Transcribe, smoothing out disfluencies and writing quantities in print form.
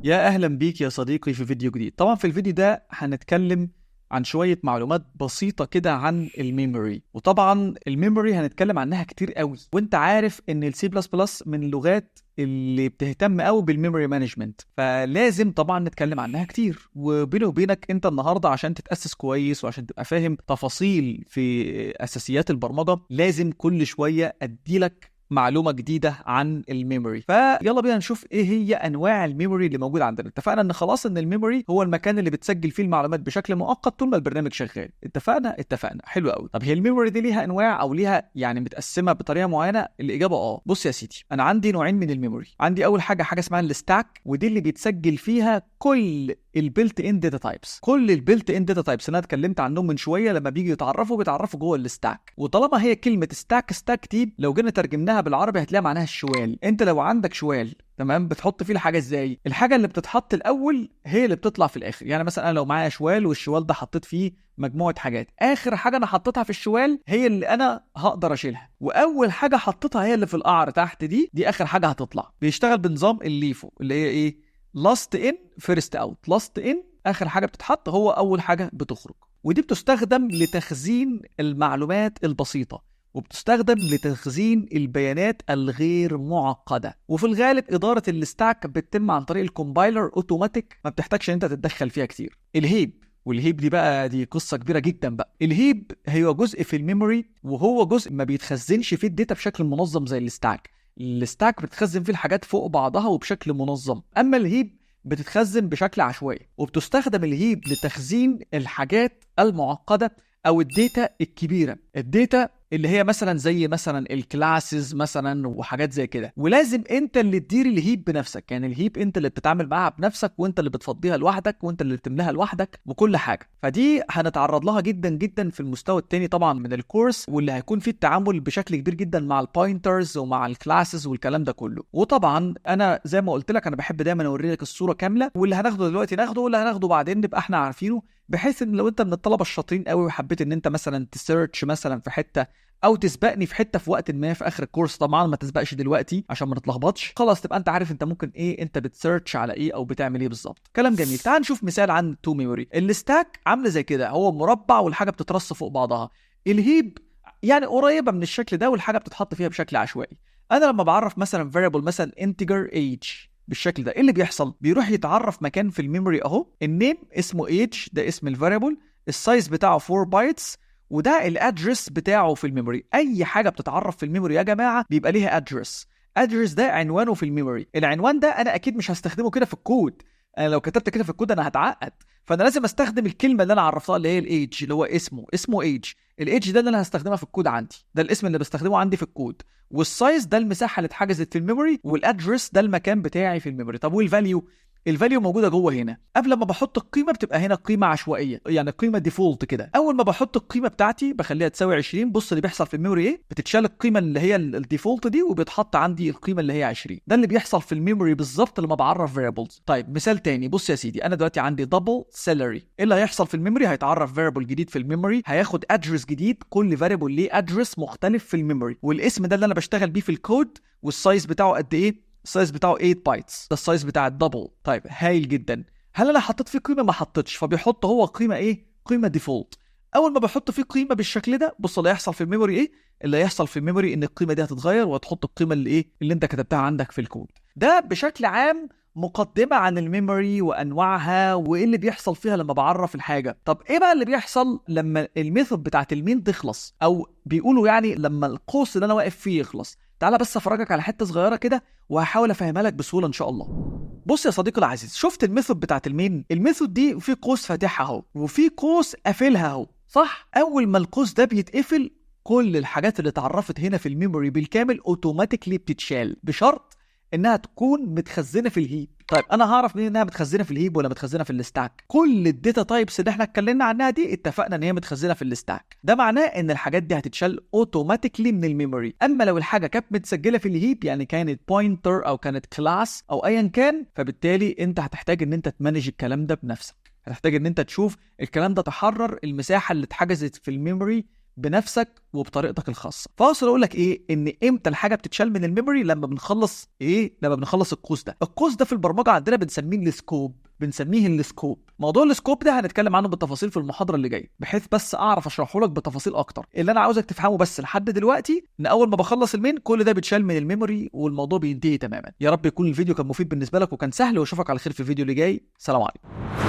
يا اهلا بيك يا صديقي في فيديو جديد. طبعا في الفيديو ده هنتكلم عن شوية معلومات بسيطة كده عن ال memory، وطبعا ال memory هنتكلم عنها كتير قوي، وانت عارف ان السي بلس بلس من اللغات اللي بتهتم قوي بال memory management، فلازم طبعا نتكلم عنها كتير. وبيني وبينك انت النهارده عشان تتأسس كويس وعشان تبقى فاهم تفاصيل في اساسيات البرمجة لازم كل شوية اديلك معلومة جديدة عن ال memory. فيلا بينا نشوف ايه هي انواع ال memory اللي موجودة عندنا. اتفقنا ان خلاص ان ال memory هو المكان اللي بتسجل فيه المعلومات بشكل مؤقت طول ما البرنامج شغال. اتفقنا، حلو قوي. طب هي ال memory دي ليها انواع او ليها يعني متقسمه بطريقة معينة؟ الاجابة اه. بص يا سيدي، انا عندي نوعين من ال memory. عندي اول حاجة اسمها ال stack، ودي اللي بيتسجل فيها كل ال built in data types. كل ال built in data types اللي انا اتكلمت عنهم من شوية لما بيجي يتعرفوا بيتعرفوا جوه ال stack. وطالما هي كلمة stack، stack دي لو جينا ترجمناها بالعربي هتلاقي معناها الشوال. انت لو عندك شوال، تمام، بتحط فيه الحاجة ازاي؟ الحاجة اللي بتتحط الاول هي اللي بتطلع في الاخر. يعني مثلا انا لو معايا شوال والشوال ده حطيت فيه مجموعة حاجات، اخر حاجة انا حطيتها في الشوال هي اللي انا هقدر اشيلها، واول حاجة حطيتها هي اللي في القعر تحت، دي اخر حاجة هتطلع. بيشتغل بنظام ال LIFO اللي هي ايه؟ last in first out. last in اخر حاجة بتتحط هو اول حاجة بتخرج. ودي بتستخدم لتخزين المعلومات البسيطة، وبتستخدم لتخزين البيانات الغير معقدة. وفي الغالب ادارة ال stack بتتم عن طريق ال compiler automatic، ما بتحتاجش ان انت تتدخل فيها كتير. ال heap، وال heap دي بقى دي قصة كبيرة جدا بقى. ال heap هو جزء في ال memory، وهو جزء ما بيتخزنش فيه ال data بشكل منظم زي ال stack. ال stack بتخزن فيه الحاجات فوق بعضها وبشكل منظم، اما ال heap بتتخزن بشكل عشوائي. وبتستخدم ال heap لتخزين الحاجات المعقدة او ال data الكبيره، ال data اللي هي مثلا زي مثلا ال classes مثلا وحاجات زي كده. ولازم انت اللي تدير ال heap بنفسك، يعني ال heap انت اللي بتتعامل معاها بنفسك، وانت اللي بتفضيها لوحدك، وانت اللي بتملاها لوحدك وكل حاجة. فدي هنتعرض لها جدا جدا في المستوى الثاني طبعا من الكورس، واللي هيكون فيه التعامل بشكل كبير جدا مع ال pointers ومع ال classes والكلام ده كله. وطبعا انا زي ما قلت لك انا بحب دايما اوري لك الصورة كامله، واللي هناخده دلوقتي ناخده، واللي هناخده بعدين نبقى احنا عارفينه، بحيث ان لو انت من الطلبة الشاطرين قوي وحبيت ان انت مثلا ت search مثلا في حتة او تسبقني في حتة في وقت ما في اخر الكورس، طبعا ما تسبقش دلوقتي عشان ما نتلخبطش، خلاص تبقى انت عارف انت ممكن ايه، انت بت search على ايه او بتعمل ايه بالظبط. كلام جميل. تعال نشوف مثال عن two memory. ال stack عامله زي كده، هو مربع والحاجة بتترص فوق بعضها. ال heap يعني قريبه من الشكل ده والحاجة بتتحط فيها بشكل عشوائي. انا لما بعرف مثلا variable مثلا integer age بالشكل ده، ايه اللي بيحصل؟ بيروح يتعرف مكان في ال memory اهو، ال name اسمه age، ده اسم ال variable، ال size بتاعه 4 bytes، وده ال address بتاعه في ال memory. اي حاجة بتتعرف في ال memory يا جماعة بيبقى ليها address. address ده عنوانه في ال memory. العنوان ده انا اكيد مش هستخدمه كده في الكود، انا لو كتبت كده في الكود انا هتعقد، فانا لازم استخدم الكلمة اللي انا عرفتها اللي هي ال age، اللي هو اسمه age. ال age ده اللي انا هستخدمها في الكود عندي، ده الاسم اللي بستخدمه عندي في الكود. وال size ده المساحة اللي اتحجزت في ال memory، وال address ده المكان بتاعي في ال memory. طب وال value؟ ال value موجودة جوه هنا. قبل ما بحط القيمة بتبقى هنا قيمة عشوائية، يعني قيمة default كده. اول ما بحط القيمة بتاعتي بخليها تساوي 20، بص اللي بيحصل في ال memory ايه؟ بتتشال القيمة اللي هي ال default دي وبيتحط عندي القيمة اللي هي 20. ده اللي بيحصل في ال memory بالظبط لما بعرف variables. طيب مثال تاني، بص يا سيدي، انا دلوقتي عندي double salary. ايه اللي هيحصل في ال memory؟ هيتعرف variable جديد في ال memory، هياخد address جديد، كل variable ليه address مختلف في ال memory، والاسم ده اللي انا بشتغل بيه في الكود، وال size بتاعه قد ايه؟ ال size بتاعه 8 bytes، ده ال size بتاع ال double. طيب هايل جدا. هل انا حطيت فيه قيمة؟ ما حطيتش، فبيحط هو قيمة ايه؟ قيمة default. اول ما بحط فيه قيمة بالشكل ده، بص اللي هيحصل في ال memory ايه؟ اللي هيحصل في ال memory ان القيمة دي هتتغير وهتحط القيمة اللي ايه؟ اللي انت كتبتها عندك في الكود. ده بشكل عام مقدمه عن ال memory وانواعها وايه اللي بيحصل فيها لما بعرف الحاجة. طب ايه بقى اللي بيحصل لما ال method بتاعت ال main تخلص، او بيقولوا يعني لما القوس اللي انا واقف فيه يخلص؟ تعالى بس افرجك على حتة صغيرة كده وهحاول افهمها لك بسهولة ان شاء الله. بص يا صديقي العزيز، شفت ال method بتاعت ال main؟ ال method دي في قوس فاتحها اهو وفي قوس قافلها اهو، صح؟ اول ما القوس ده بيتقفل كل الحاجات اللي اتعرفت هنا في ال memory بالكامل automatically بتتشال، بشرط انها تكون متخزنه في ال heap. طيب انا هعرف منين انها متخزنه في ال heap ولا متخزنه في ال stack؟ كل ال data types اللي احنا اتكلمنا عنها دي اتفقنا ان هي متخزنه في ال stack، ده معناه ان الحاجات دي هتتشال automatically من ال memory. اما لو الحاجة كانت متسجله في ال heap، يعني كانت pointer او كانت class او ايا كان، فبالتالي انت هتحتاج ان انت ت manage الكلام ده بنفسك، هتحتاج ان انت تشوف الكلام ده، تحرر المساحة اللي اتحجزت في ال memory بنفسك وبطريقتك الخاصة. فاوصل اقول لك ايه، ان امتى الحاجة بتتشال من ال memory؟ لما بنخلص ايه، لما بنخلص القوس ده. القوس ده في البرمجة عندنا بنسميه ال scope، بنسميه ال scope. موضوع ال scope ده هنتكلم عنه بالتفاصيل في المحاضرة اللي جاية، بحيث بس اعرف اشرحه لك بتفاصيل اكتر. اللي انا عاوزك تفهمه بس لحد دلوقتي ان اول ما بخلص ال main كل ده بيتشال من ال memory والموضوع بينتهي تماما. يا رب يكون الفيديو كان مفيد بالنسبة لك وكان سهل، واشوفك على خير في الفيديو اللي جاي. سلام عليكم.